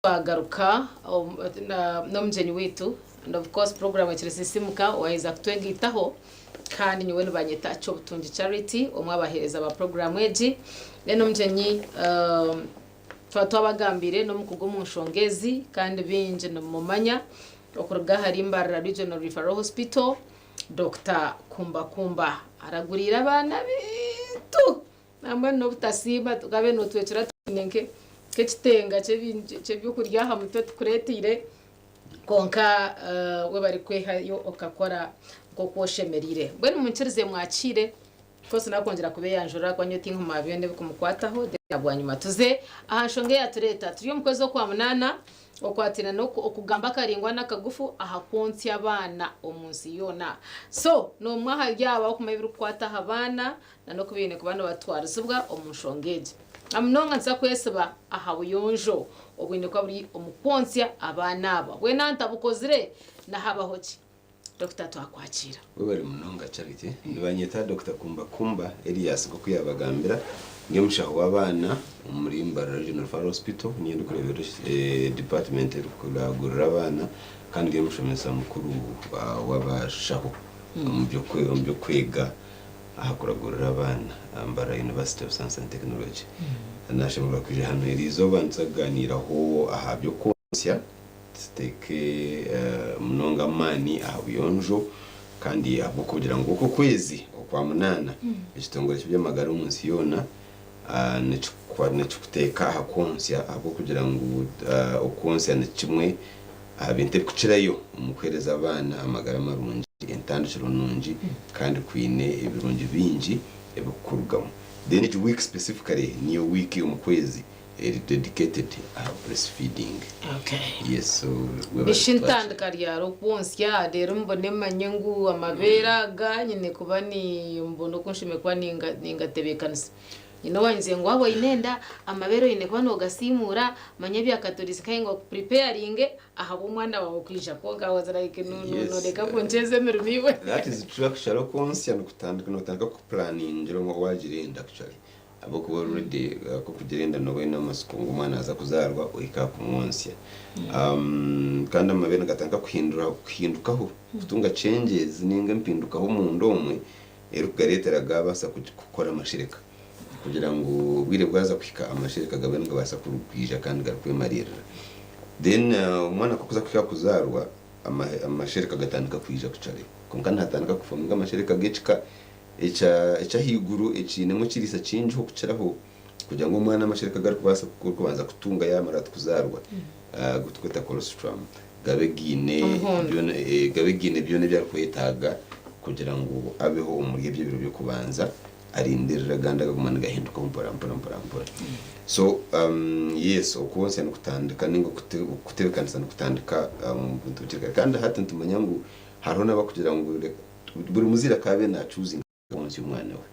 Twagaruka n'omugyenyi waitu and of course program ekiri Sisimuka owaheza kutwegaitaho kandi nyowe nibanyeta Kyobutungi Charity omwe abahereza ba program egi. Then omugyenyi twaba twabagambiire n'omukugu omu nshonga ezi kandi baingi nimumumanya okuruga ahari Mbarara Regional Referral Hospital Dokita Kumbakumba araguriire abaana baitu. Nambwenu n'obutasiima tukabe notwecura twine nk'ekitenga ky'ebyokurya aha mutwe tukureeteire kwonka webare kwehayo okakora nk'oku oshemereire. Mbwenu munkirize mwakiire of course nakwongyera kubeeyanjurira ahakuba nyowe tinkuma byona ebikumukwataho then bwanyima tuze aha nshonga eyatureeta. Turi omu kwezi okwamunaana Okwatirana n'okugamba akaraingwa n'akagufu aha kwontsya abaana omu nsi yoona. So, n'omwe ahari abo abakumanya ebirikukwata aha baana na n'oku baine kuba nibatwarizibwa omu nshonga egi. Na munonga nituza kwesiba aha buyonjo obwine kuba buri omu kwontsya abaana aba. Bwena ntabukozire nahabaho ki? Dokita twakwakiira. Webare munonga Charity. Nibanyeta Dokita Kumba Kumba Elias nkoku yabagambira. Ndi omushaho w'abaana omuri Mbarara Regional Referral Hospital. Niinye ndikureberera department erikuragurira abaana kandi ndi omushomesa mukuru w'abashaho omu by'okwega aha kuragurira abaana aha Mbarara University of Science and Technology. Nashemererwa kwija hanu eriizooba nituza kuganiiraho aha by'okwontsya. Tuteeke munonga amaani aha buyonjo kandi ahabw'okugira ngu oku okwezi Okwamunaana ekitongore ky'eby'amagara omu nsi yoona nikikuteeka aha kwontsya ahabw'okugira ngu okwontsya ni kimwe aha bintu ebirikukirayo omu kuheereza abaana amagara marungi, entandikiro nungi kandi kwine ebirungi bingi ebirikukurugamu. Then egi wiiki specifically niyo wiiki omu kwezi eri dedicated aha breastfeeding. Okay. Yes, so webale Bishi kutwakira. ntandika ryari okwontsya reero mbone manye ngu amabeere aga nyine kuba ni mbone oku nshemereire kuba ninga ningatebeekanisa. Nyine owangizire ngu waaba oine enda amabeere oine kuba noogasiimuura manya ebyakatorize nkahi ngu okupreparinge ahabw'omwana waawe kwija kwonka I was like no no no Yes. reka kunkyeza emirimo iwe. That is true actually okwontsya nikutandika notandika kuplanningira wagira enda actually. Ahabw'okuba already ku orikugira enda nooba oine amatsiko ngu omwana yaaza kuzaarwa ohike aha kumwontsya. Kandi amabeere nigatandika kuhindura kuhindukaho kutunga changes ninga empindukaho omunda omwe erikugareetera gaabaasa kukora amashereka kugira ngu obwire bwaza kuhika amashereka gabe nigabaasa kwija kandi garikwemariirira. Then omwana ku arikuza kuhika aha kuzaarwa amashereka gatandika kwija actually kwonka nihatandika kufominga amashereka g'ekika Eky'ahaiguru ekiinemu ekiriisa kingiho kukiraho kugira ngu omwana amashereka agu arikubaasa kubanza kutunga yaamara ati kuzaarwa agu turikweta colostrum gabe gaine byona gabe gaine byona ebi arikwetaaga kugira ngu abeho omuri ebyo ebiro by'okubanza arindirire agandi agaguma nigahindukaho mpora mpora mpora mpora. So yes okwontsya nikutandika ninga okutebeekanisa nikutandika omu bintu bikiri kare kandi hati nitumanya ngu hariho n'abarikugira ngu Buri muzaire akaabaire naacuuzinga kwontsya omwana we.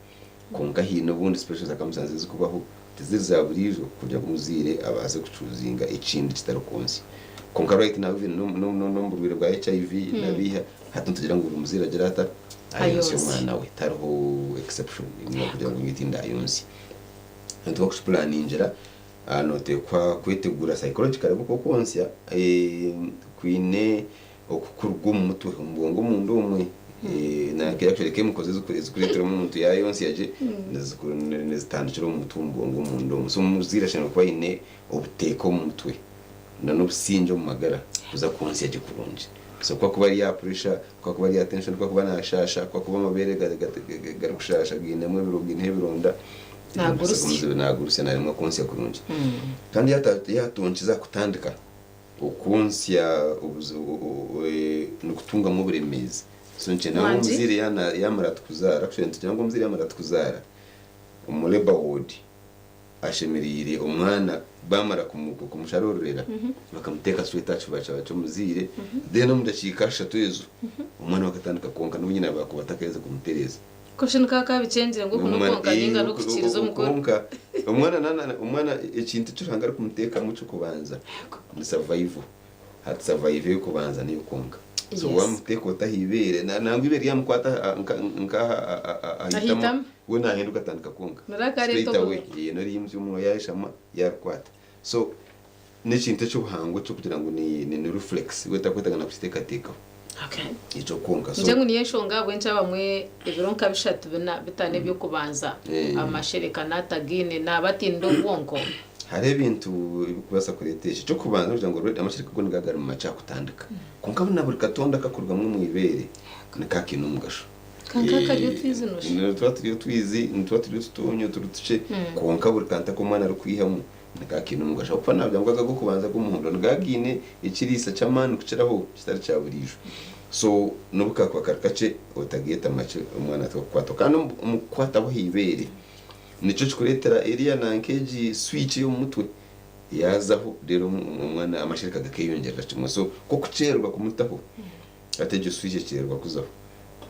Kwonka haine obundi special circumstances ezirikubaho tiziri za buriijo kugira ngu omuzaire abaase kucuuzinga ekindi kitari kwontsya. Kwonka right now even n'omu burwaire bwa HIV na biiha, hati nitugira ngu buri muzaire agire ata? Ayontsye omwana we. Tihariho exception kugira ngu nyowe tindayontsye. Nituba kukipulaningira, nooteekwa kwetegura psychologically ahabw'okuba okwontsya kwine Okukuruga omu mutwe, omu bwongo omunda omwe, actually chemicals ezikureetera omuntu yayontsya gye nizitandikira omu mutwe omu bwongo omunda omwe. So omuzaire ashemereire kuba aine obuteeka omu mutwe n'obusingye omu magara kuza kwontsya gye kurungi. So ku akuba ari aha pressure, ku akuba ari aha tension, ku akuba nashaasha, ku akuba amabeere garikushaasha gainemu ebironda, nagurusya naremwa kwontsya kurungi. Kandi yatonkiza aha kutandika. Okwontsya nikutungamu oburemeezi. So nikyenda ngu omuzaire yamara ati kuzaara, actually nitugira ngu omuzaire yamara ati kuzaara, omu labour ward ashemereire omwana bamara kumusharurira bakamuteeka straight aha kifuba ky'omuzaire then omu dakiika ashatu ezo omwana we akatandika kwonka n'obu nyina yaakuba atakaherize kumutereeza. Kwonka shi nikaba kabikyengire ngu oku n'okwonka ninga n'okuhikiiriza omukoro? Kwonka omwana na omwana ekintu eki Ruhanga arikumuteekamu eky'okubanza ni survival. Hati survival ey'okubanza niyo kwonka. So wamuteeka ota aha ibeere nangwa ibeere ryamukwata nk'aha aha itama, we nahinduka atandika kwonka straight away. Noriyimutsya omunwa yayeshama yarikwata. So. N'ekintu eky'obuhangwa eky'okugira ngu ni ni reflex we takwetaaga na kukiteekateekaho. Okay. Ekyo kwonka. So Ngye ngu niyo enshonga ahabw'enki abamwe ebiro nka bishatu bina bitaano eby'okubanza amashereka naatagaine naaba ataine obwonko. Hariho ebintu ebirikubaasa kureeta ekyo. Eky'okubanza n'okugira ngu already amashereka go nigaba gari makye aha kutandika. Kwonka na buri katonda akakurugamu omu ibeere nikaba kaine omugasho. Ka nka kari otwizi nosha. Nituba turi otwizi, nituba turi otutoonyo turi tukye, kwonka buri kantu aku omwana arikwihamu nikaba kaine omugasho. Ahabw'okuba naagira ngu aga ag'okubanza ag'omuhondo nigaba gaine ekiriisa ky'amaani kukiraho kitari kya buriijo. So n'obu kaakuba kari kakye, otageeta makye omwana atakakukwataho. Kandi omu kukwataho aha ibeere, nikyo kikureetera eriya nanka egi switch ey'omu mutwe yaazaho reero omwana amashereka gakeyongyerera kimwe. So nk'okukyererwa kumutaho, hati egyo switch ekyererwa kuzaho.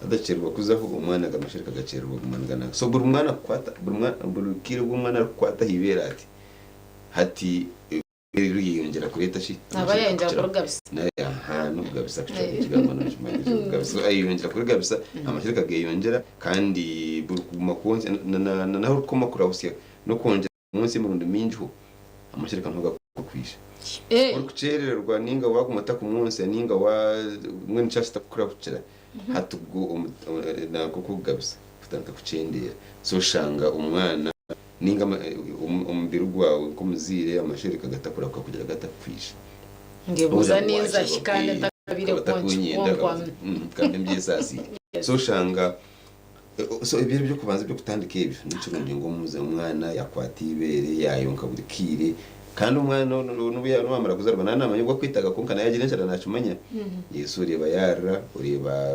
Hati ekyererwa kuzaho omwana ago amashereka gakyererwa kuguma nigananka. So buri mwana kukwata buri mwana buri kaire obu omwana arikukwata aha ibeere ati, hati Rero yeyongyera kureeta ki? Aba yayongyera kurigabisa. Aha, n'okugabisa actually ekigambo nokimanya eky'okugabisa. So ayeyongyera kurigabisa, amashereka geyongyera kandi buri kuguma kwontsya na n'ahu orikukoma kurahusya n'okwongyera kwontsya emirundi mingiho, amashereka niho garikwija. Ku orikukyerererwa ninga waguma otakumwontsya ninga wa mbwenu kyaba kitakurahukira, hati obwo nanka okukugabisa kutandika kukyendeera. So oshanga omwana. Ninga omubiri gwawe nk'omuzaire amashereka gatakurahuka kugira gatakukwija. Ngebuuza ninza hi kandi ntakabaire kwonkwa. Kandi mbyesaasiire. So oshanga so ebyo eby'okubanza eby'okutandika ebyo nikirungi ngu omwana yakwata eibeere yayonka buri kaire kandi omwana n'obu yamara kuzaarwa naaba naamanya obu akwetaaga kwonka nawe yagira enjara naakimanya. So oreeba yaarira, oreeba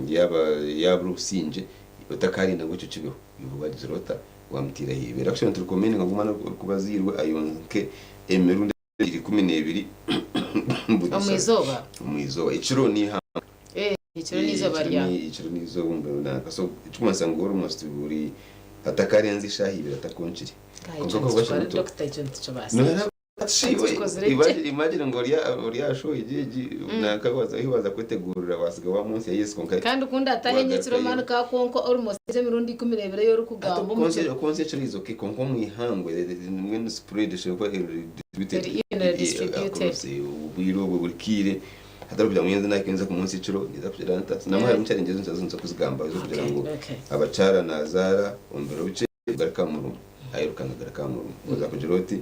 yaaba yaabura obusingye otakaarinda ngu ekyo kibeho. Iwe wagira ota? Wamutiira aha ibeere. Actually niturecommendinga ngu omwana orikuba azairwe ayonke emirundi 12 buri Omu izooba? Omu izooba. Ekiro n'eihangwe. Eh, ekiro n'eizooba rya. Ekiro n'eizooba omu biro nanka. So ekirikumanyisa ngu almost buri atakarenza eshaaha ibiri atakonkire. Kwonka ku arikuba akiri muto. Dokita ekyo nitukibaasa. Imagine ngu ori aha show egi egi nanka ahu waaza kwetegurira waasiga wamunsi ya Yesu kwonka Kandi ku ndaatahe nyekiro mani ka kwonka almost egyo emirundi 12 ei orikugamba omu kiro. Okwontsya ekiro is okay kwonka omu ihangwe mbwenu spread eshobora kuba eri distributed Eri evenly distributed. across obwire obwo buri kaire hatari kugira ngu nyowe naaza kumwontsya ekiro ninza kugira nta. Namwe harimu challenges ezo nza kuzigamba ez'okugira ngu abakyara naazaara omu biro bikye. Garuka aha murimo. Ayiruka nagaruka aha murimo. Oza kugira oti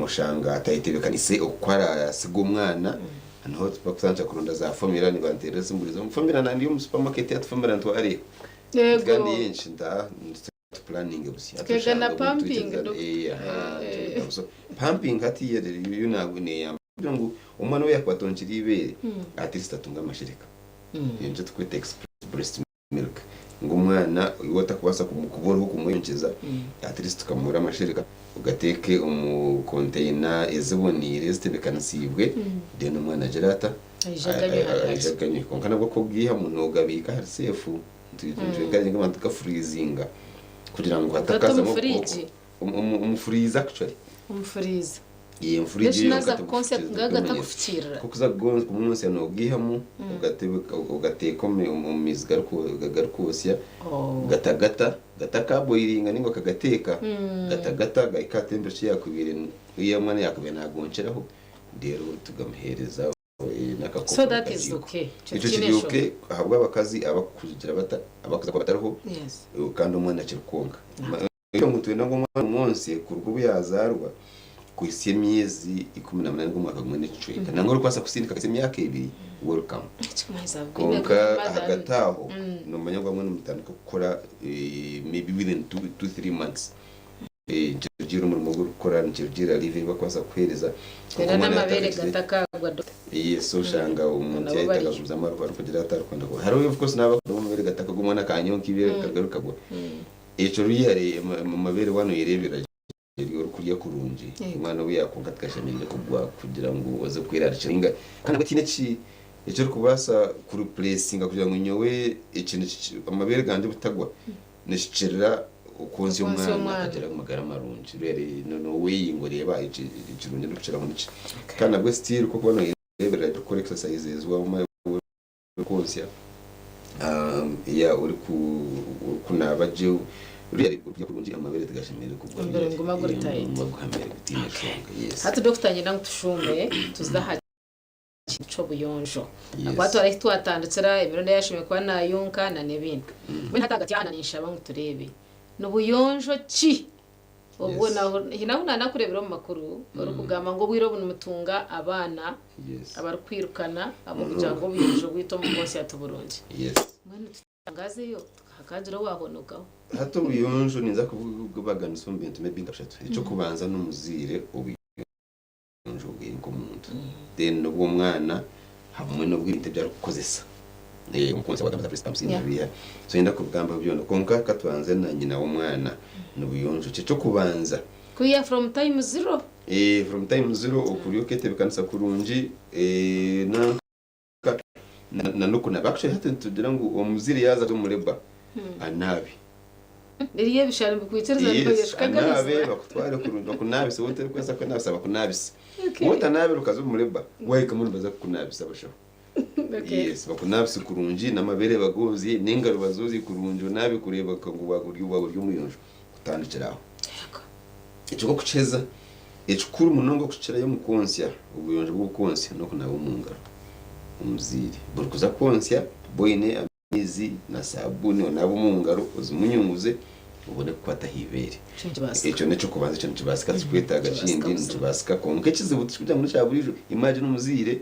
oshanga atayetebekanise oku arasiga omwana niho bakutandika kuronda za formula nibanterera esimu buriizooba ngu formula nandi omu supermarket hati formula ntware Yego. kandi yenki nta tupulaninge busya. Tukega na pumping doctor. So pumping hati yo neyamba kugira ngu omwana we yakuba atonkire eibeere at least atunge amashereka. Nikyo tukweta express breast milk ngu omwana iwe otakubaasa kuba oriho kumweyonkyeza at least tukamuhura amashereka ogateeke omu container eziboniire ezitebekanisiibwe then omwana agire ata Aije aganywe hari aije hakye. aganywe kwonka nabwo ku ogaihamu nogabiika ahari seefu nitwenkareginga abantu kugafuriizinga kugira ngu Ogate omu hatakazamu furiigi? obukooko omu furiiza actually. Omu furiiza. Iyo mfura Reshi igiye naza yonka kukontsya tekufukiirira ngaga tekumenyesa. atakufukiirira. Ku okuza kumwontsya nogiihamu ogateeka omu maizi garikwotsya gatagata gatakaboiringa ninga okagateeka gatagata gahika aha temperature eyakubaire ei omwana yakubaire nagonkyeraho reero tugamuheereza n'akakopo So that is n'akagiiko. okay. Ekyo Ekyo tikiine kiri enshonga. okay ahabw'abakazi abakugira bata abakuza kuba batariho Yes. kandi omwana akiri kwonka. Itwe ngu nitwenda ngu omwana omwontsye kuruga obu yaazaarwa kuhitsya emyezi 18 gw'omwaka gumwe n'ekicweka. Nangwa orikubaasa kusindika kuhitsya emyaka ebiri, welcome. Kwonka ahagati aho noomanya ngu abamwe nimutandika kukora maybe within two, three months. Nikirugiirira omurimo ogu orikukora, nikirugiirira leave ei barikubaasa kukuheereza. Kwonka Era omwana n'amabeere yaatakagizire gatakagwa doctor. Yes, oshanga omuntu Nabo yahita bariyo. akagumizamu arikugira ata arikwenda ku. Hariho of course n'abakunda amabeere gatakagwa omwana akanyonka eibeere rikagaruka rikagwa. Ekyo ruyare amabeere waaba noyereebera gye orikurya kurungi, omwana obu yaakwonka tikashemereire kugwa kugira ngu oze kwerarikira nainga kandi nabwo tihaine eki eki orikubaasa kurepuresinga kugira ngu nyowe eki amabeere gangye obutagwa nikikirira okwontsya Okwontsya omwana omwana. akagira amagara marungi. Ruyare noweeyinga oreeba ekirungi n'okukiraho niki. Kandi nabwo still ku orikuba noyereeberera gye orikukora exercises waaba orikwontsya, ya orikunaaba gye, Really okurya kurungi amabere tigashemereire kugwa Omubiri really. niguma guri Eh, tight. niguma guhamire gutiine nshonga. Yes. Hati dokita niinyenda ngu tushuume tuze aha kintu ky'obuyonjo. Yes. Ahakuba twari ahu twatandikira emirundi ei ashemereire kuba naayonka na n'ebindi. Mbwenu hati ahagati aha ninshaba ngu tureebe ni buyonjo ki obu Yes. haine ahu naanakureebire omu makuru orikugamba ngu obwire obu nimutunga abaana Yes. abarikwirukana ahabw'okugira ngu obuyonjo bwaitu omu kwonsya tiburungi. Yes. Mbwenu Ngazeyo hakagira owaahonokaho. Hati obuyonjo ninza kububaganisa omu bintu maybe nka bishatu. Eky'okubanza n'omuzaire obuyonjo bwe nk'omuntu. Then n'obw'omwana hamwe n'obw'ebintu ebi arikukozesa. Omukonzi wagamba za breast pumps nabiiha. So niinyenda kubigambaho byona kwonka katubanze na nyina w'omwana nibuyonjo ki? Eky'okubanza. Kwiha from time zero. From time zero okurya oketebekanisa kurungi nanka. Na n'okunaaba. Actually hati nitugira ngu omuzaire yaaza kuza omu labour anaabe. Biriya ebishare nibikwikiriza Yes, nibashukagariza. anaabe bakutware kurungi bakunaabise waaba otarikubaasa kwenaabisa bakunaabise. Okay. Waaba otanaabire okaza omu labour waahikamu nibaza kukunaabisa abashaho. Okay. Yes, bakunaabise kurungi n'amabeere bagoozye n'engaro bazoozye kurungi onaabe kureebeka ngu waaba ori waaba ori omuyonjo kutandikira aho. Yego. Ekyo nk'okukiheza, ekikuru munonga okukirayo omu kwontsya, obuyonjo bw'okwontsya n'okunaaba omu ngaro. Omuzaire buri kuza kwontsya ba oine amaizi na saabuuni onaabe omu ngaro ozimunyunguze obone kukwata aha ibeere. Ekyo nikibaasika. Ekyo n'eky'okubanza ekyo nikibaasika tikikwetaaga Nikibaasika kindi buzima. nikibaasika kwonka ekizibu tikikugira ngu n'ekya buriijo. Imagine omuzaire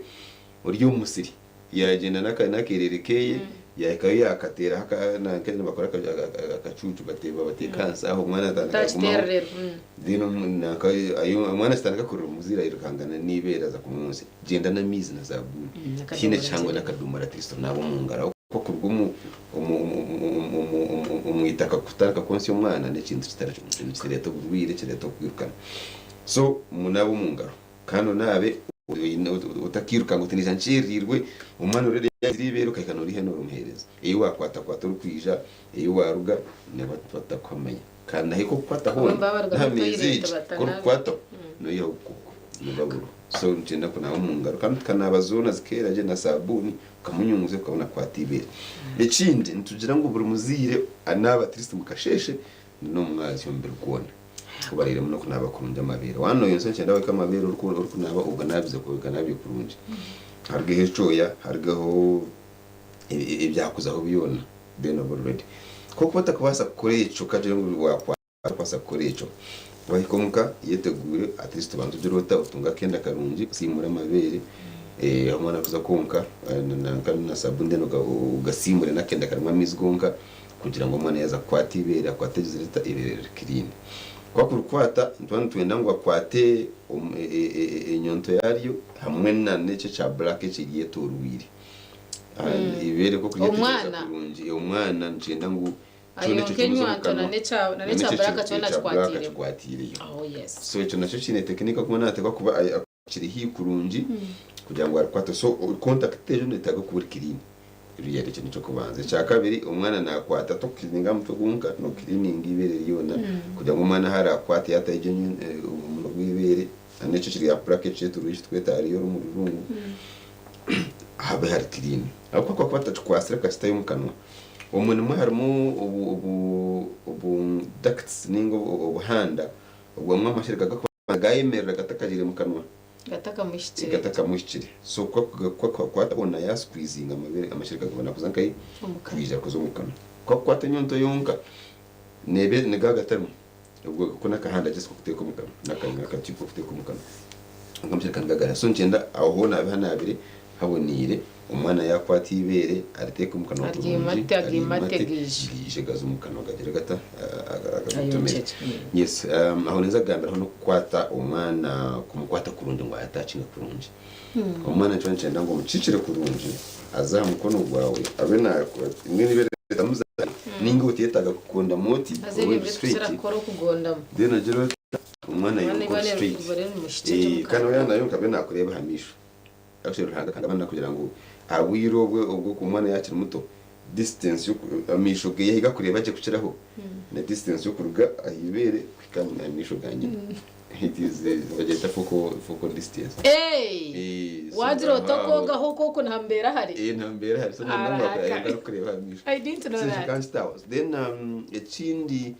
ori omu musiri Yaagyenda n'akeerere keeye, yaahikayo yaakateeraho aka nanka nibakora akacuucu bateeka ahansi aho omwana atandika kugumaho. Otakiteera reero. Then nanka omwana akitandika kurira omuzaire airukangana n'eibeere aza kumwontsya. Gyenda n'amaizi na zaabuni. Tihaine kihango n'akadomora at least onaabe omu ngaro ahabw'okuba kuruga omu itaka kutandika kwontsya omwana n'ekintu kitari kireeta oburwaire kireeta okwirukana. So munaabe omu ngaro. Kandi onaabe otakiiruka ngu naija nkyereirwe, omwana orere yaizire eibeere okahika noriiha norimuheereza. Ei waakwatakwata orikwija, ei waaruga niba batakuhamanya. Kandi nahi kokukwata hoona n'aha meeza egi ku orikukwataho noihaho obukooko nibuba buriho. So nikyenda kunaaba omu ngaro kandi tukanaaba zoona zikeera gye na saabuuni okamunyunguza okabona kukwata eibeere. Ekindi nitugira ngu buri muzaire anaabe at least mukasheeshe n'omwazyo omubiri gwona. Kubariiremu n'okunaaba kurungi amabeere. Waaba noyonsa nikyenda wahika amabeere orikunaaba oganaabize oganabye kurungi. Harugeho ekyoya, harugeho ebyakuzaho byona then obe ori ready. Ku orikuba otakubaasa kukora ekyo kagire ngu wakubaasa kukora ekyo, wahika omuka yeteguure at least obanze ogire ota otunge akenda karungi osiimure amabeere ahu omwana arikuza kwonka na sabuuni then ogasiimure n'akenda karimu amaizi gonka. kugira ngu omwana yaaza kukwata eibeere akwate rigizire rita eibeere riri clean. Ku akurikwata nituba nitwenda ngu akwate enyonto yaryo hamwe na n'ekyo ekya black ekiryetoorweire. Eibeere ku okuryetegereza Omwana? kurungi omwana nikyenda ngu kyona ekyo Ayonke kimuze omu enywanto kanwa na n'ekya na na n'ekya n'ekyo black kyona ekya black akikwatiiremu. akikwatiireyo. Oh yes. So ekyo nakyo kiine tekinike kuba naateekwa kuba kiri haihi kurungi kugira ngu arikwate so contact ejo netaaga kuba eri clean really ekyo neky'okubanza. Ekyakabiri omwana nakwata tokukirininga aha mutwe gwonka nokirininga eibeere ryona kugira ngu omwana ahu arakwate yataho egyo omunwa gw'eibeere n'ekyo kiri aha puraka ekyeturuha ekitweta hariyo omu rurungu habe hari clean ahabw'okuba ku akuba atakikwatsire akakitayo omu kanwa omwe nimwo harimu obu obu obu ducts ninga obuhanda obwamwe amashereka gakuba Gaayemerera gatakagiire mu kanwa. Gatakamuhikire. Gatakamuhikire. So ku akukwata hoona yaasukwizinga amabeere, amashereka gabona kuza nkahi? Omu kanwa. Kwija kuza omu kanwa. Ku akukwata enyonto yonka, neeba nigaba gatarimu. Obwo ako n'akahanda just k'okuteeka omu kanwa, n'akatube k'okuteeka omu kanwa. Kwonka amashereka nigaba gariho. So nikyenda aho hoona habe hanaabire, haboniire, omwana yaakwata eibeere ariteeke omu kanwa kurungi, Aryimate, aryimate aryimate, gaije. gaije gaze omu kanwa gagire gata? Agagotomere. Ayonkyegye. Yes, aho ninza kugambiraho n'okukwata omwana kumukwata kurungi ngu ayatakinge kurungi. Omwana nikyo nikyenda ngu omukiikire kurungi aze aha mukono gwawe abe nakwata mbwenu eibeere ritamuzaire ninga oteetaaga kukondamu oti Haza obe ebyo ori birikukira straight kukora okugondamu. then ogire oti omwana Omwana yonka ori eibeere straight. riba rimuhikye gye omu Kandi kanwa. omwana yonka abe nakureeba aha maisho. Actually Ruhanga akahanga abaana kugira ngu aha bwire obwe obwo omwana yaakiri muto distance yoku amaisho ge ahi gakureeba gye kukiraho na distance y'okuruga aha ibeere kuhika aha maisho ga nyina. It is bagyeta focal focal distance. Hey! Eh, so Wagira oti aho aho okwogaho okwo okwo nambera hari. Eh, nambera hari so nangwa Arahaka. arikureeba aha maisho. I didn't know So ekyo that. kankitaho. Then ekindi.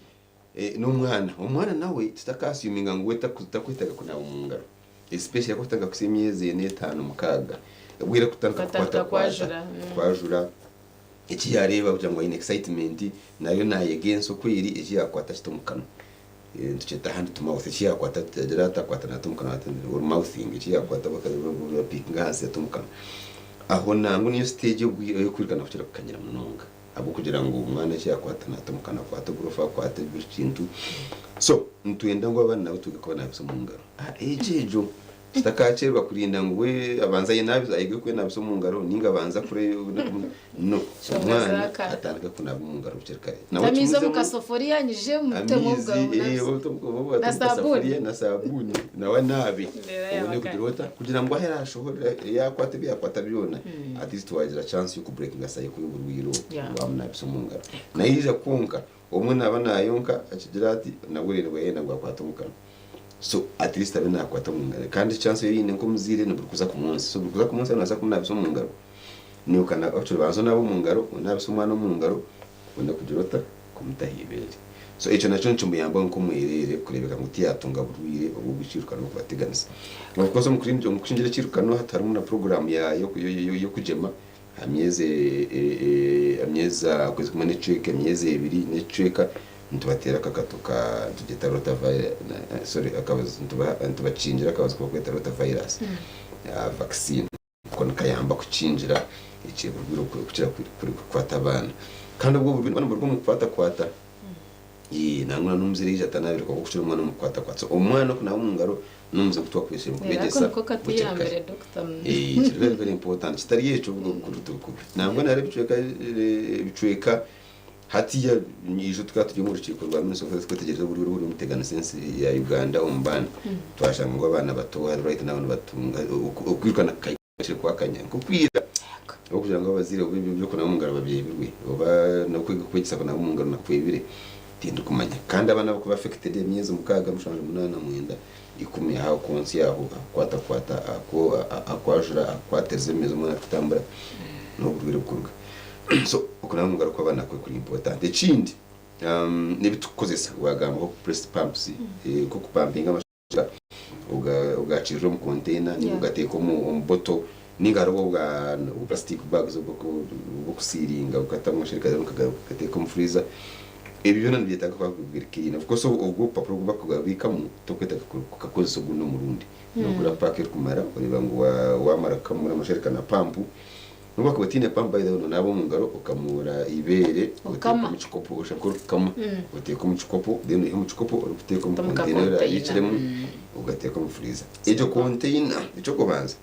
N'omwana, omwana nawe tutakaasiyuminga ngu we takwetaaga kunaaba omu ngaro especially akutandika kuhitsya emyezi ena, etaano, mukaaga obwire akutandika Akatandika kukwatakwata, kwajura. kwajura eki yaareeba kugira ngu aine excitement nayo naayega ensi oku eri eki yaakwata akita omu kanwa. Nitukyeta hand to mouth eki yaakwata agira ata akwata naata omu kanwa or mouthing eki yaakwata apiikinga ahansi ata omu kanwa. Aho nangwa niyo stage ey'okwirukana kukira kukanyira munonga. Ahabw'okugira ngu omwana eki yaakwata naata omu kanwa, akwata oburofa, akwata buri kintu. So, nitwenda ngu abaana nabo twige kubanaabisa omu ngaro. Aha age egyo, kitakakyerwa kurinda ngu we abanze ayenaabise, ayege kwenaabisa omu ngaro nainga abanze akure. No, Shonga omwana zaakara. atandike kunaaba omu ngaro bukiri kare. Nawe Amaizi omu okimuzemu kasoforiya nyije mutemu amaizi, obugabo eh, munabise. ote omu Na kasafuriya sabuuni. na saabuuni nawe anaabe. Embeera Obone yaaba kugira kare. ota? Kugira ngu ahu araashohorera yaakwata ebi yaakwata byona, at least waagira chance y'okubreakinga cycle y'oburwaire obu waamunaabisa omu ngaro. Naija kwonka, obumwe naaba naayonka akigira ati, nabwo reero yayenda ngu akwate omu kanwa. So at least abe naakwata omu ngaro. Kandi chance ei oine nk'omuzaire ni buri kuza kumwontsya. So buri kuza kumwontsya noobaasa kumunaabisa omu ngaro, naiwe okana actually banza onaabe omu ngaro, onaabise omwana omu ngaro, obone kugira ota? Kumuta aha ibeere. So ekyo nakyo nikimuyamba nk'omwereere kureebeka ngu tiyaatunga burwaire obu obw'ekiirukano oburikubateganisa. Of course omu kukingira ekiirukano hati harimu na puroguraamu y'okugyema aha myezi myezi okwezi kumwe n'ekicweka, emyezi ebiri n'ekicweka nitubateera akakato ka nitugyeta rotavirus sorry nitubakingira akabazo aku barikweta rotavirus vaccine. Ako nikayamba kukingira eky'oburwaire okukira kukwata abaana. Kandi obwo oburwaire niburuga omu kukwatakwata. Nangwa na n'omuzaire yaija atanaabire kwonka okukira omwana omu kukwatakwata. So omwana okunaaba omu ngaro n'omuze ogu twakubaire Ako kubegyesa niko bukiri kare. katuyambire doctor. Kiri very very important. Kitari ekyo obwo turi kubi. Nangwa na hariho ebicweka Hatiiya ijo tukaba turi omu rukiiko rwa Ministry of Health kwetegyereza oburyo oburi omuteganisa ensi ya Uganda omu baana. Twashanga ngu abaana bato hati right now nibatunga okwirukana kukahikire kwakanya nk'okwira ahabw'okugira ngu abazaire oba ebyo eby'okunaaba omu ngaro babyebirwe oba n'okwega kwegyesa kunaaba omu ngaro nakwo kwebire tindikumanya. Kandi abaana abarikuba affected emyezi mukaaga, mushanju, munaana, mwenda, ikumi aho kwontsya aho ahakukwatakwata ahakwajura ahakukwatiriza emyezi omwana arikutambura niho oburwaire burikuruga. So okunaaba omu ngaro kw'abaana nakwo kuri important. Ekindi n'ebi turikukozesa waagamba nka breast pumps nk'okupampinga amashereka ogaakirira omu container ninga ogateeka omu bottle ninga hariho obwa plastic bags obw'okusiiringa okatamu amashereka then okagateeka omu freezer. Ebyo byona nibyetaaga kuba biri clean. Of course obwo obupapura obu barikugabiikamu torikwetaaga kukakozesa ogundi omurundi. Noogura pack erikumara oreeba ngu waamara kukamura amashereka na pampu. Nobu wakuba otiine pampu by the way nonaaba omu ngaro okamuura eibeere oteeka Okama. omu kikopo oshusha nk'orikukama oteeka omu kikopo then oiha omu kikopo orikuteeka omu Omu ka container ei container. orabiikiremu ogateeka omu freezer. Egyo container eky'okubanza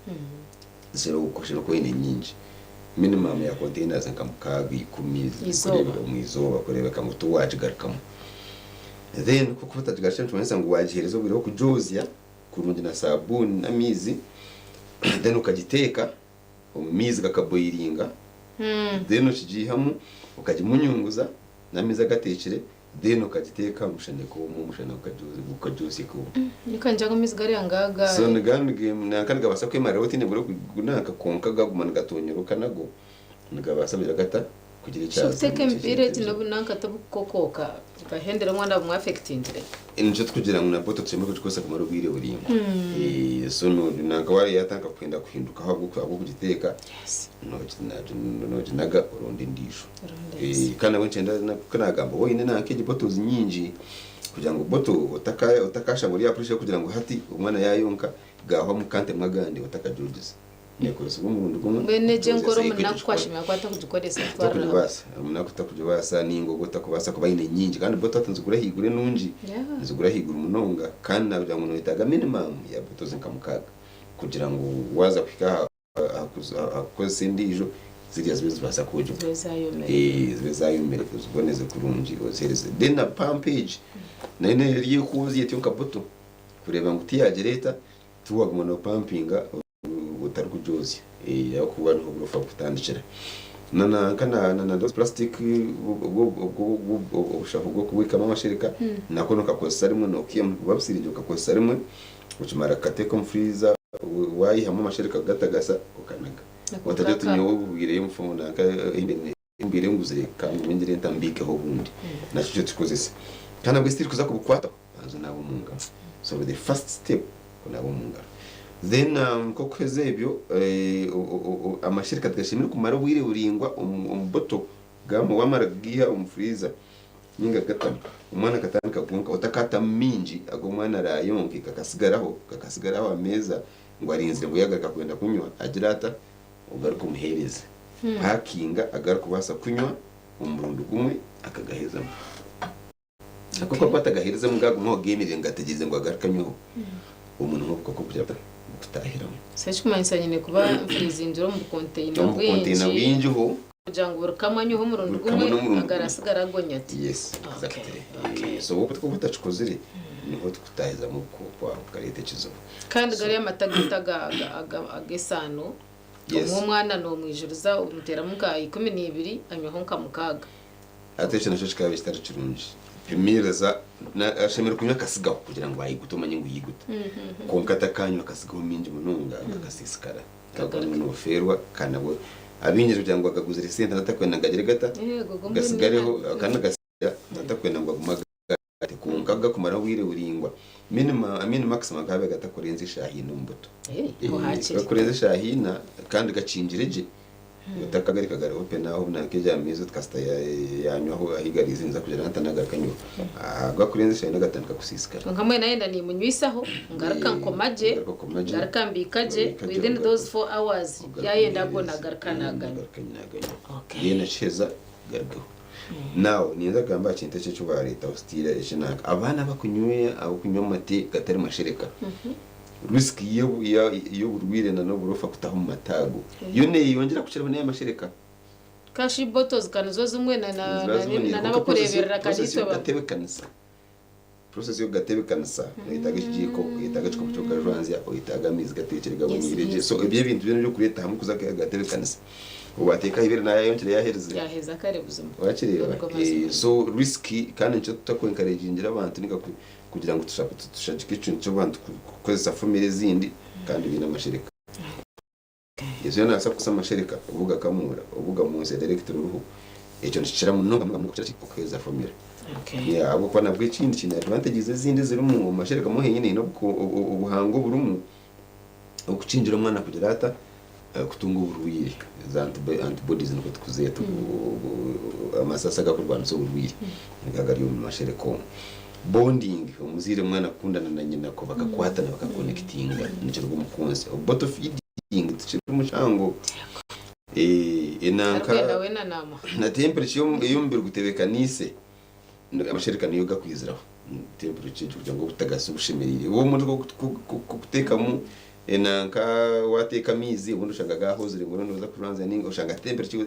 zishemereire kuba oine nyingi minimum ya containers nka mukaaga ikumi Izooba. kureebeka omu izooba kureebeka ngu tiwagigarukamu. Then ku okuba otagigarukiremu nikimanyisa ngu wagiheereza obwire bw'okugyozya kurungi na sabuuni n'amaizi then okagiteeka omu maizi gakaboiringa then okigiihamu okagimunyunguza n'amaizi agateekire then okagiteeka aha mushana ekooma omushana gukagyosya ekooma. Nyowe ngira ngu amaizi gariya ngaga. So nanka nigabaasa kwemariraho otiine bwire bw'okunanka kwonka gaguma nigatonyoroka nago nigabaasa kugira gata kugira Shi okuteeka emipiira egi n'obunanka tibukukokooka bukahendera omwana bumwe affectingire? Nikyo tukugira ngu na bottle tushemereire kugikozesa kumara obwire buraingwa. So nanka waaba yatandika kwenda kuhindukaho ahabw'okugiteeka, noginaga oronda endiijo. Kandi nabwo nikyenda ku nagamba waaba oine nanka egi bottles nyingi kugira ngu bottle otakashanga ori aha pressure y'okugira ngu hati omwana yayonka gahwamu kantemu agandi otakagyogize. Neekozesibwa omurundi gumwe. Mbwenu egyo enkora omunaku ku ashemereire kuba atakugikoresa kutwarira hamwe. Takugibaasa, omunaku takugibaasa nainga ogwo otakubaasa kuba aine nyingi. Kandi boto hati nizigura ahaiguru enungi, nizigura ahaiguru munonga kandi naagira ngu noyetaaga minimum ya botozi nka mukaaga kugira ngu waaza kuhika aha kukozesa endiijo ziriya zibe nizibaasa kwogibwa. Zibe zaayomire. Zibe zaayomire oziboneze kurungi oziheereze. Then na pampu egi nayo eri ekwozya etyo nka boto kureeba ngu tiyaagireeta tiwaaguma noopampinga. Otarikugyozya ahabw'okuba niho oburofa bukutandikira. Na nanka na na those plastic obushaho bw'okubikamu amashereka nako nokakozesa rimwe nokiihamu buba busiringire okakozesa rimwe okimara kukateeka omu freezer wayihamu amashereka kugatagasa okanaga. Otagira oti nyowe obubwireyo nanka Mbwire nguzire ka ngume ngire nta mbiikeho obundi. Nakyo nikyo tukikozesa. Kandi nabwo still kuza kubukwataho banza onaabe omu ngaro. So the first step kunaaba omu ngaro. Then nk'okuheza ebyo amashereka tigashemereire kumara obwire buraingwa omu bottle wamara kugaiha omu freezer ninga kugatamu omwana akatandika kwonka otakatamu mingi agu omwana araayonke gakasigaraho gakasigara aho aha meeza ngu arinzire ngu yaagaruka kwenda kunywa agire ata ogaruke omuheereze. Paakinga agu arikubaasa kunywa omu murundi gumwe akagahezamu. Kwonka ku arikuba atagaheerizemu gaagumaho geemereire ngu gategyerize ngu agaruke anyweho, obwo niho obukooko bugira buta? Bukutaahiramu. So ekirikumanyisa nyine kuba nfuriizingire omu bukonteyina Omu bukonteyina bwingi bwingiho. kugira ngu buri kamwe anyweho omurundi Buri kamwe gumwe n'omurundi gumwe. agarasigara agonya ati. Yes, exactly. So ku orikuba otakikozire, niho tukutaahizamu obukooko aho bukareeta ekizibu. Kandi gariya amata gaitu ag'esaano, Yes. obumwe omwana noomwijuriza omuteeramu nka 12 anywaho nka mukaaga. Hati ekyo nakyo kikaba kitari kirungi. Pimiririza, ashemereire kunywa akasigaho kugira ngu ayigute omanye ngu yiguta. Kwonka atakanywa akasigaho mingi munonga gakasiisikara. Ago noofeerwa kandi nabwo abaingi kugira ngu agaguzire sente natakwenda ngu gagire gata, gasigareho kandi natakwenda ngu agume agate kwonka gakumaraho obwire buraingwa. Minimum, I mean maximum gakabaire gatakurenza eshaaha ina omu buto. Gakurenza eshaaha ina kandi gakingire gye. Otakagareka gari open aho nanka egya maizi oti kasita yanywaho ahi gariize ninza kugira nta nagaruka nyweho. Gakurenza eshaaha ina gatandika kusiisikara. Kwonka mbwenu nayenda nimunywisaho ngaruka nkoma gye, ngaruka mbiika gye within those 4 hours yayenda ago nagaruka naganywa. Then akiheza garugeho. Now ninza kugamba aha kintu eki eki bareetaho still eki nanka abaana abakunywa abakunywa amate gatari mashereka risk y'oburwaire na n'oburofa kutaha omu mate ago yo neyeyongyera kukiraho n'eya mashereka. Kashi bottles ka nizo zimwe na na Niziba ziboniire na kwonka process n'abakureeberera ka process niitwe ba y'okugatebekanisa process y'okugatebekanisa oyetaaga ekigiiko oyetaaga ekikopo ky'okugajwanzya oyetaaga amaizi gateekire gaboniire gye so ebyo ebintu byona eby'okureeta hamwe kuza kugatebekanisa obu wateeka aha ibeere nayayonkire yaherize Yaheza kare buzima. Wakireeba? Nigo mazima. So risk kandi nikyo tutaku encouragingira abantu ninga kugira ngu tushagike ekintu ky'abantu kukozesa formula ezindi kandi biine amashereka. Yesu yaaba naabaasa kukozesa amashereka obu gakamuura, obu gamwontsya direct oruhu, ekyo nikikira munonga munonga kukira ki? Okuheereza formula. Yeah, ahabw'okuba nabwo ekindi kiine advantages ezindi ezirimu omu mashereka mo henyine haine obuhangwa oburimu okukingira omwana kugira ata? Kutunga oburwaire, za antibodies nikwo tukuzeeta, amasasi agakurwanisa oburwaire nigo agari omu mashereka omu. Bonding, omuzaire omwana kukundana na nyina ko bakakwatana bakakonekitinga nikiruga omu kwontsya. Bottle feeding tikiri mushango, enanka Arikwenda weena naamuha. Na temperature ey'omubiri gutebekaniise amashereka niyo gakwiziraho temperature egyo kugira ngu obutagasi obushemereire. Iwe omuntu kuteekamu enanka wateeka amaizi obundi oshanga gahozire mbwenu noza kuranzya ninga oshanga temperature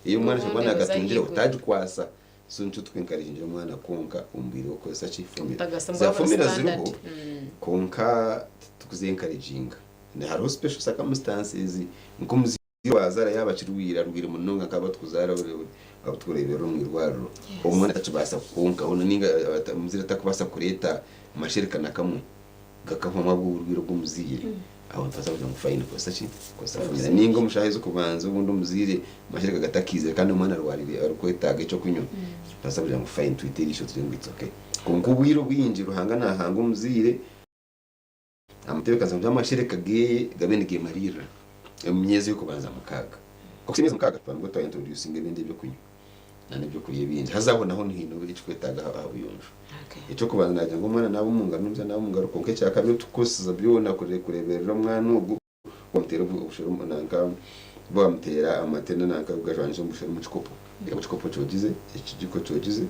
ey'omwana ashobora kuba Obundi oza nagatungireho ahaiguru. otagikwasa. So nikyo tuku encouragingira omwana kwonka omu bwire bw'okukozesa ki formula. Obutagasi Za bwaba buri formula standard. ziriho kwonka titukuzi encouraginga. Hariho special circumstances nk'omuzaire Waazaara yaaba akirwaire, arwaire munonga nk'abu turikuzaara abu turikureeberera omu irwariro, omwana atakibaasa kwonka hoona nainga omuzaire atakubaasa kureeta mashereka na kamwe gakahwamu ahabw'oburwaire obw'omuzaire, aho nitubaasa kugira ngu fine kozesa ki? Kozesa formula. Nainga omu shaaha ez'okubanza obundi omuzaire amashereka gatakiizire kandi omwana arwarire arikwetaaga eky'okunywa, nitubaasa kugira ngu fine twite eriisho tugire ngu it's okay. Kwonka obwire obwingi Ruhanga naahanga omuzaire, Amutebeekanisa ngu amashereka ge gabe nigeemariirira omu myezi y'okubanza mukaaga. Okuhitsya emyezi mukaaga tuba nibwo twa introducinga ebindi eby'okunywa n'ebyokurya ebindi. Haza aho naho nihaine ekikwetaaga aha buyonjo. Eky'okubanza naagira ngu omwana naaba omu ngaro n'omuzaire naaba omu ngaro kwonka ekyakabiri otukukozesa byona kureeberera omwana ogwo Bamuteera obushera omu nanka bamuteera amate na nanka gajwanize omu bushera omu kikopo. Omu kikopo kyogize, ekijiko kyogize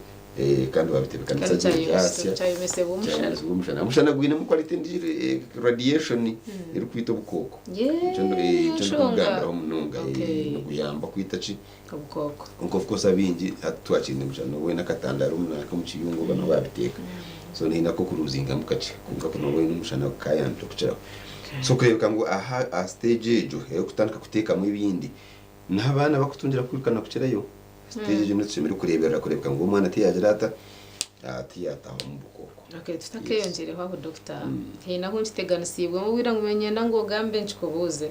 kandi babitebekanisa Kandi gye byasya. kyayomesebwa omushana. Kyayomesebwa omushana. Omushana gwinemu quality endiijo radiation erikwita obukooko. Yee, Nikyo nshonga. ndikugambiraho munonga. Okay. Niguyamba kwita ki? Obukooko. Kwonka of course abaingi hati twakiine omushana obu n'akatandaro omu nanka omu kiyungu oba niho babiteeka. So nihaine ak'okuruzingamu kakye kwonka ku nooba oine omushana gukayambire kukiraho. So kureebeka ngu aha aha stage egyo ey'okutandika kuteekamu ebindi, niho abaana bakutungira kwirukana kukirayo. Stage egyo niyo tushemereire kureeberera kureebeka ngu omwana tiyagira ata, tiyatahwamu bukooko. Okay, tutakeyongyereho aho doctor, haine ahu nkiteganisiibwemu obwire ngu niinyenda ngu ogambe nkikubuuze.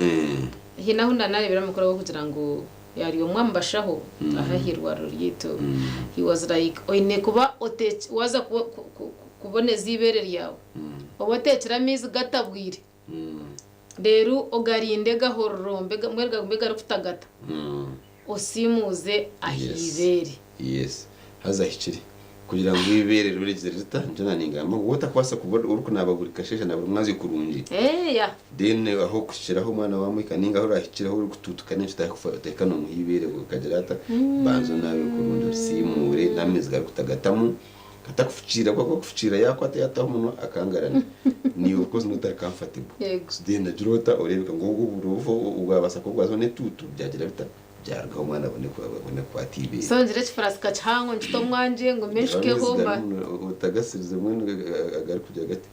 Haine ahu ndanareebire amakuru agokugira ngu. Ari omwe omu bashaho aha ah'eirwariro ryaitu. He was like, oine kuba oteeki waaza kuboneza eibeere ryawe, obe oteekire amaizi gatabwire, reero ogarinde gahororombe mbwenu gagume garikutagata, osiimuuze aha ibeere. Yes. Haza ahikire. Kugira ngu eibeere ribe rigizire rita, nikyo naaningamba ngu waaba otakubaasa kuba orikunaaba buri kasheeshe na buri mwazyo kurungi, then aho okuhikiraho omwana waamwika nainga ahu oraahikireho orikutuutuka n'enki otahika noomuha eibeere okagira ata, banza onaabe kurungi orisiimuure n'amaizi garikutagatamu, gatakufukiirira ahabw'okuba ku arikufukiirira yaakwata yaataho omunwa akangarana, naiwe of course nooba otari comfortable. So then ogira ota oreebeka ngu obwo oburofa bwabaasa kuba bwazaho n'etuutu byagira bita? Byarugaho omwana abone abone kukwata eibeere. So ngire ekifurasika kihango nkite omwangye ngume nshukeho mba. Otagasirize mbwenu agarikugira gati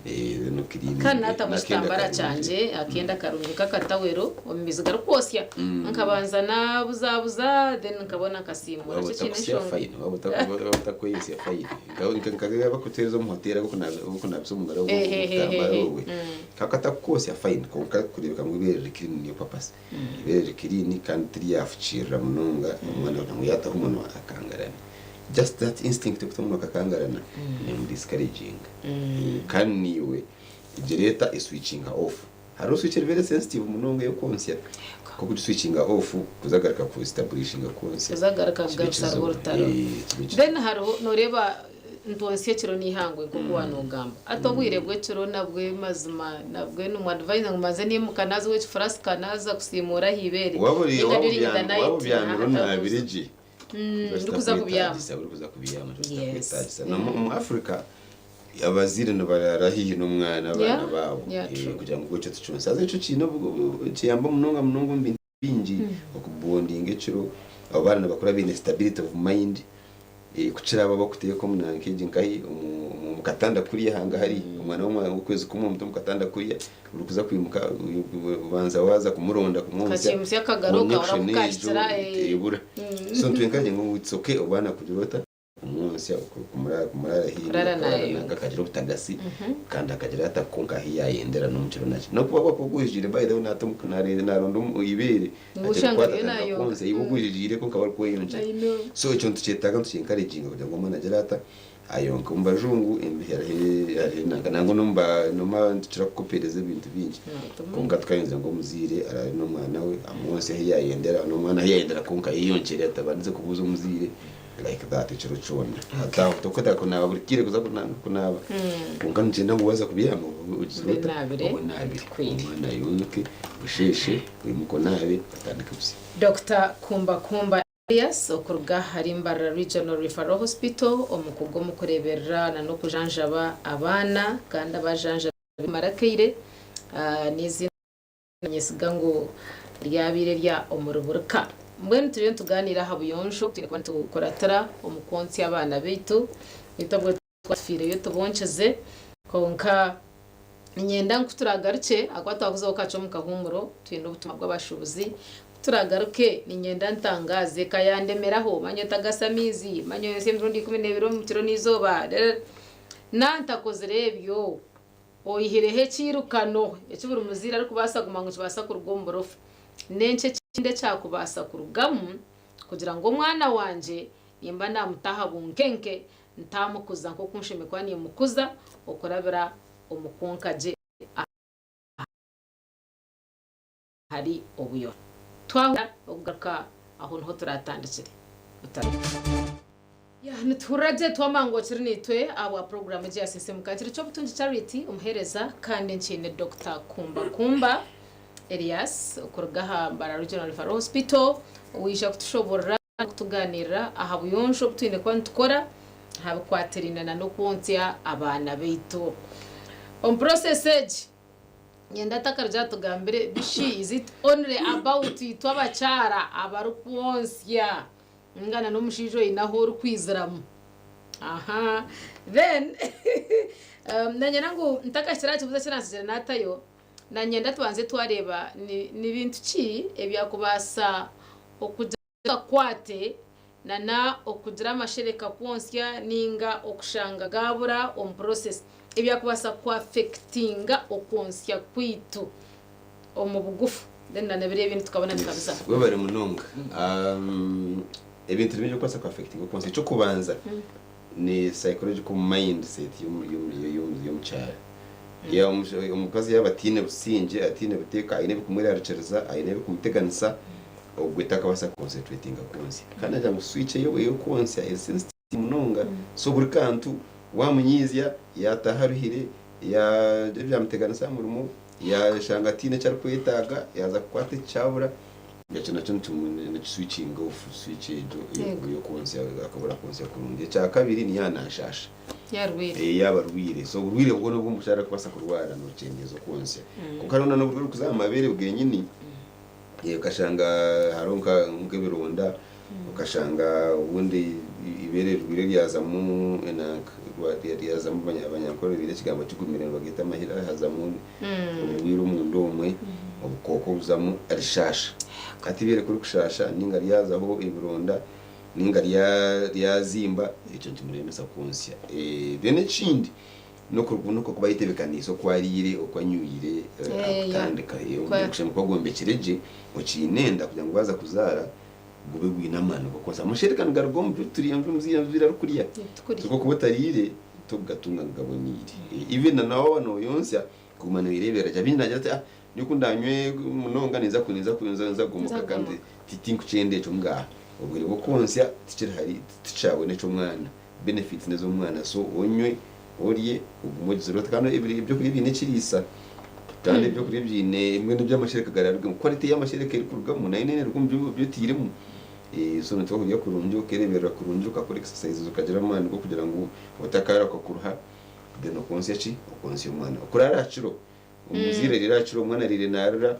then okiriininge Kandi naatamu n'akenda ekitambara karungi. kyangye akenda karungi k'akatawero omu maizi garikwosya nkabanza naabuzabuza then nkabona nkasiimuura. Waaba Ekyo kiine otakusya enshonga. fine waaba waaba otakweyosya fine nka nka abakuteereza omu hoteeri abarikunaabisa omu ngaro obutambara obwe kakatakukwosya fine kwonka kureebeka ngu eibeere riri clean niyo purpose. Eibeere riri clean kandi tiryafukirira munonga omwana kugira ngu yaataho omunwa akangarana. Just that instinct y'okuta omunwa akakangarana nemu discouraginga. Kandi naiwe egireeta eswitchinga off. Hariho switch eriba eri sensitive munonga ey'okwontsya, ku okugiswitchinga off kuza kugaruka ku establishinga kwontsya Kuza kugaruka kiba kugarusa ekizibu. rwo orutaro. Kiba ekizibu. Then hariho nooreeba Ntwonsya ekiro n'eihangwe nk'oku waanoogamba. Hati obwire bw'ekiro nabwe mazima nabwe nimwadvayiza ngu mbanze niimuka naaza ow'ekifurasika naaza kusiimuura aha ibeere Waaba ori ninga waaba during the obyami waaba night obyamire onaabire gye ndikuza kubyama. nikiba kitakwetaagisa orikuza kubyama nikiba Yes. kitakwetaagisa. N'omu omu Africa abazaire nibaraara haihi n'omwana abaana baabo Yeah, true. kugira ngu ekyo tikyonsa. Haza ekyo kiine kiyamba munonga munonga omu bintu bingi okubondinga ekiro abo baana nibakura baine stability of mind kukira abo abakuteeka omu nanka egi nkahi omu katanda kuriya hangahari omwana w'okwezi kumwe omuta omu katanda kuriya orikuza kwimuka obanza waaza kumuronda kumwontsya Kakimutsya akagaro connection kahora egyo kukahikira ebura so nitwenkagira ngu it's okay abaana kugira ota Kumwontsya, kumuraara haihi Kurara kurara nayo. nanka akagira obutagasi kandi akagira ata kwonka ahu yayendera n'omukiro naki n'okuba kwakuba ogwijagiire by the way nata omu naronda eibeere Ngu oshanga akirikwata ariyo atandika nayonka. kwontsya iwe ogwijagiire kwonka aba arikweyonkya I know. so ekyo nitukyetaaga nitukyenkareginga kugira ngu omwana agire ata ayonke. Omu bajungu hariho hariho nanka nangwa n'omu ba n'omu nitukira kukopereza ebintu bingi kwonka tukayenzire ngu omuzaire araare n'omwana we amwontsye ahu yayendera n'omwana ahu yayendera kwonka ayeyonkyere atabandize kubuuza omuzaire Like that ekiro kyona. Hati aho tokwetaaga kunaaba buri kaire kuza kunaaba. Kwonka nikyenda ngu waaza kubyama obe ogizire ota? Onaabire, Onaabire. tukwire. Omwana ayonke, osheeshe, oimuke onaabe, otandike busya. Dokita Kumba Kumba Elias okuruga ahari Mbarara Regional Referral Hospital, omukugu omu kureeberera na n'okujanjaba abaana kandi abajanjabi kumara akaire n'eiziina Niinyesiga ngu ryabaire rya omuri buri ka. Mbwenu turiyo nitugaaniira aha buyonjo obu twine kuba nitukuratira omu kwontsya abaana baitu. Itwe obwo twatufiireyo tubonkyeze. Kwonka niinyenda ngu ku turaagarukye, ahakuba twakuzaho kakye omu kahuumuro, twine obutumwa bw'abashuubuzi. Ku turagaruke, niinyenda ntangaaze eka yandemeraho, manya otagasa amaizi, manya oyontsye emirundi 12 omu kiro n'eizooba. Naantakozire ebyo, Oihireho ekiirukano eki buri muzaire arikubaasa kuguma ngu nikibaasa kuruga omu burofa, n'enki ekindi ekyakubaasa kurugamu kugira ngu omwana wangye nimba naamuta aha bunkenke ntaamukuza nk'oku nshemereire kuba niimukuza okurabira omu kwonka gye ahari obuyonjo. Twahurira okugaruka aho niho turatandikire. Otareka. Ya, nituhurira gye twamanya ngu okiri naitwe ahabwa puroguraamu egi eya Sisiimuka. Nkiri Ky'obutungi Charity, omuheereza, kandi nkiine Dokita Kumba Kumba Elias okuruga aha Mbarara Regional Referral Hospital owaija kutushoboorora n'okutugaaniirira aha buyonjo obu twine kuba nitukora aha bikwatiraine na n'okwontsya abaana baitu. Omu process egi, Nyenda atakarugye atugambire bishi is it only about itwe abakyara abarikwonsya ninga na n'omushaija oyine ahu orikwiziramu aha then nanyenda ngu ntakahikire aha kibuuzo ekiransigire natayo nanyenda tubanze twareeba ni bintu ki ebyakubaasa okugira akakwate na okugira amashereka kwonsya ninga okushanga gabura omu process ebyakubaasa ku affectinga okwonsya kwaitu omu bugufu. Then na nebiri ebindi tukabona tukabiza. Webare munonga. Ebintu nibingi ebirikubaasa ku affectinga okwonsa. Eky'okubanza ni psychological mindset y'omukyara. Omukazi yaaba ataine busingye, ataine buteeka, aine ebirikumwerarikiriza, aine ebirikumuteganisa, ogwe takabaasa ku concentratinga kwontsya. Kandi nagira ngu switch ey'okwontsya eri sensitive munonga, so buri kantu waamunyiizya, yaataaha aruhire, yaagira ebyamuteganisa aha murimo, yaashanga ataine eki arikwetaaga, yaaza kukwata eki kyabura, ekyo nakyo nikiswikinga off switch egyo ey'okwontsya akabura kwontsya kurungi. Ekyakabiri ni yaaba naashaasha, yaaba arwaire, so oburwaire bwona obu omushaija arikubaasa kurwara nibukyendeeza okwontsya. Kwonka hariho n'oburwaire oburikuza aha mabeere bwenyini, okashanga hariho nk'ebironda, Okashanga obundi eibeere rirwaire ryazamu enanka ryazamu abanyankore baine ekigambo kigumire nibageeta amahira hazamu oburwaire omunda omwe obukooko buzamu rishaasha. Hati eibeere ku ririkushaasha ninga ryazaho ebironda ninga ryazimba ekyo nikimuremesa kwontsya. Then ekindi n'okuba ayetebeekaniise oku ariire, oku anywire akutandika. Omushaija kuba gwombekire gye okiine enda kugira ngu waaza kuzaara gube gwine amaani g'okwonsa. Amashereka nigaruga omu bi turya, omu bi omuzaire arikurya. Kwonka okuba otariire, tokugatunga ngu gaboneire. Even na waaba nooyontsya, kuguma nooyereeberera gye. Abaingi naagira ati, ah nyowe ku ndaanywe munonga ninza ninza kugomoka kandi tinkukyenda ekyo. Ngaaha, obwire bw'okwontsya tikiri hari, tikyawe n'eky'omwana. Benefits n'ez'omwana. So onywe, orye, ogume ogizire oti. Kandi ebyokurya ebiine ekiriisa, kandi ebyokurya ebiine mbwenu eby'amashereka gararugemu, quality y'amashereka erikurugamu nayo neeruga omu bi otairemu. So nituba kurya kurungi, okeereeberera kurungi, okakora exercises, okagira amaani g'okugira ngu otakaarahuka kuruha, then okontsya ki? Okontsya omwana. Okuraara aha kiro, omuzaire ariire aha kiro, omwana ariire naarira,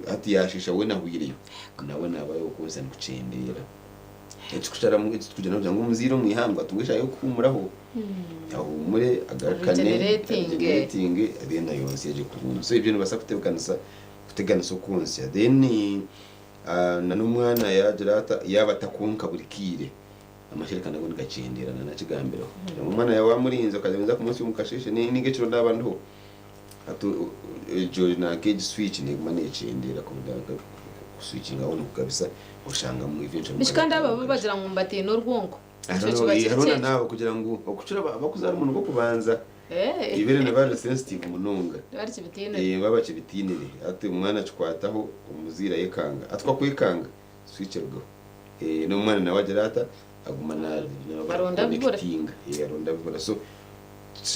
hati yaasheesha weena ahweireyo, nawe naaba okwontsya nikukyendeera. Ekikusharamu eki turikugira n'okugira ngu omuzaire omu ihangwe atunge eshaaha y'okuhuumuraho, ahuumure agarukane, aregeneratinge then ayontsye gye kurungi. So ebyo nibibaasa kutebeekanisa kuteganisa okwontsya. Then na n'omwana yaagira ata, yaaba atakwonka buri kaire, amashereka nago nigakyendeera naanakigambireho. Kugira ngu omwana yaaba waamurinze okagira ngu ninza kumwontsya omu kasheeshe ninga ekiro naaba ndiho, Hati egyo nanka egi switch neguma nekyendeera kuswikinga on kugabisa oshangamu eventually Bishi kandi abo aba bagira ngu nibatiina orwonko ekyo kiba kiri hariho kyekyo. nanaabo kugira ngu okukira abakuzaara omuntu gw'okubanza eibere niba riri sensitive munonga Riba rikibitiinire. baba bakibitiinire hati omwana akikwataho omuzaire ayekanga hati ku akwekanga switch erugaho n'omwana nawe agira ata aguma Aronda bibura. naconnectinga aronda bibura so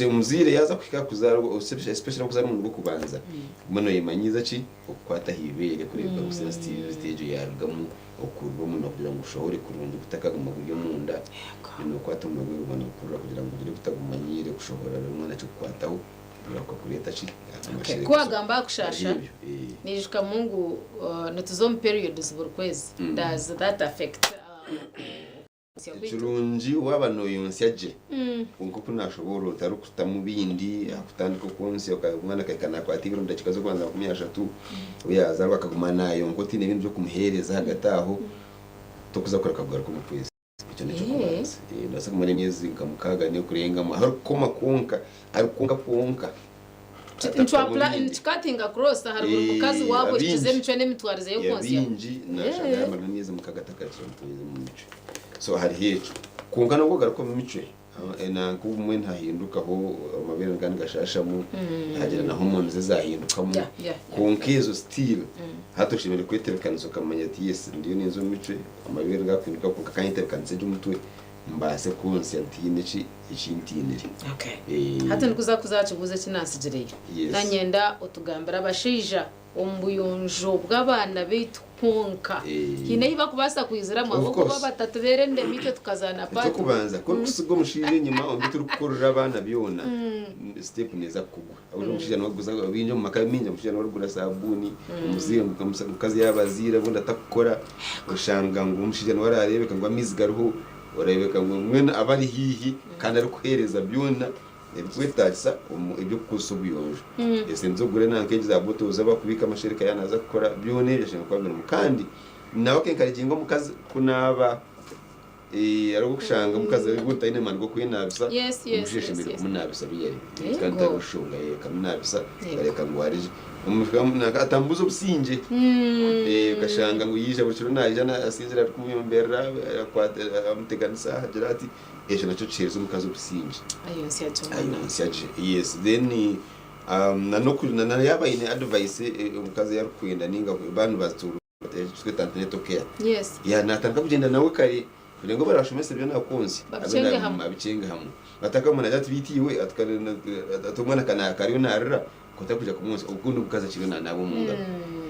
Omuzaire yaaza kuhika aha kuzaarwa especially okuzaara omurundi gw'okubanza, guma noyemanyiiza ki? Okukwata aha ibeere kureebeka ngu sensitivity egyo yaarugamu, okurura omunwa kugira ngu gushohore kurungi gutakaguma guri omunda, then okwata omunwa gwe guguma nigukurura kugira ngu gugire gutagumanyiire kushohora reero omwana akikukwataho gurahuka kureeta ki? Amashereka. Ku waagamba aha kushaasha, Hariho ebyo. naijukamu ngu nituza omu periods buri kwezi, does that affect Ekirungi waaba nooyontsya gye, kwonka oku naashoboorora otarikutamu bindi, aha kutandika okwontsya omwana akahika naakwata eibere omu dakiika z'okubanza 30, obu yaazaarwa akaguma naayonka otaine bindi by'okumuheereza ahagati aho, tokuza kureka kugaruka omu kwezi. Ekyo n'eky'okubanza. Noobaasa kumara emyezi nka mukaaga n'ekurengamu ahu arikukoma kwonka, arikwonka kwonka. Nikikatinga cross ahari buri mukazi waaba ohikize emicwe n'emitwarize y'okwontsya. Abaingi nashanga yamara n'emyezi mukaaga atakarekire omutwarize omu micwe. So hariho ekyo. Kwonka nabwo ogaruka omu micwe, nanka obumwe nihahindukaho amabeere nigaba nigashashamu, hagira na hormones ezahindukamu. Kwonka ezo still hati oshemereire kwetebekanisa okamanya oti yes ndiyo ninza omu micwe, amabeere nigakuhinduka kwonka kanyetebekanise gye omutwe. Mbaase kwontsya ntaine ki eki ntiinire. Okay. Hati ndikuza kuza aha kibuuzo eki naatsigireyo. Yes. Nanyenda otugambire abashaija omu buyonjo bw'abaana baitu kwonka. Haine ahi bakubaasa kwiziramu Of ahabw'okuba course. batatubeera endema itwe tukazaana paati. Eky'okubanza, ku orikusiga omushaija enyima omu bi turikukorera abaana byona, step neeza kukugwa. Ahabw'okuba omushaija niwe arikuguza, baingi omu maka maingi omushaija niwe arikugura saabuuni, omuzaire omukazi yaaba azaire obundi atakukora, oshanga ngu omushaija niwe araareebeka ngu amaizi gariho, oreebeka ngu mbwenu aba ari haihi kandi arikuheereza byona ebirikwetaagisa eby'okukozesa obuyonjo. Esente z'okugura enanka egi za bottles ahu barikubiika amashereka yaaba naaza kukora, byona ebyo ashemereire kuba abirimu. Kandi nawe akenkareginga omukazi kunaaba. Hariho okushanga omukazi obundi taine maani g'okwenaabisa, Yes, yes, omushaija yes, ashemereire yes. kumunaabisa really. Yego. Kandi tihariho nshonga, akamunaabisa Yego. akareka ngu arye. Atambuza obusingye. Okashanga ngu yaija buri kiro naija asinzire arikumuyomberera, amuteganisa agira ati, ekyo nakyo kiheereza omukazi obusingye. Ayonsya gye omwana. Ayonsya gye, yes. Then na yaaba aine advice omukazi ei arikwenda nainga baaba nibatuura ekitweta antenatal care. Yes. Ya natandika kugyenda nawe kare kugira ngu abarashomesa byona akunze Babikyenge hamwe. abikyenge hamwe. Batakamona agira ati beitu iwe ati omwana kariyo narira kotakuja kumwontsya obundi omukazi akiriyo nanaaba omu ngaro.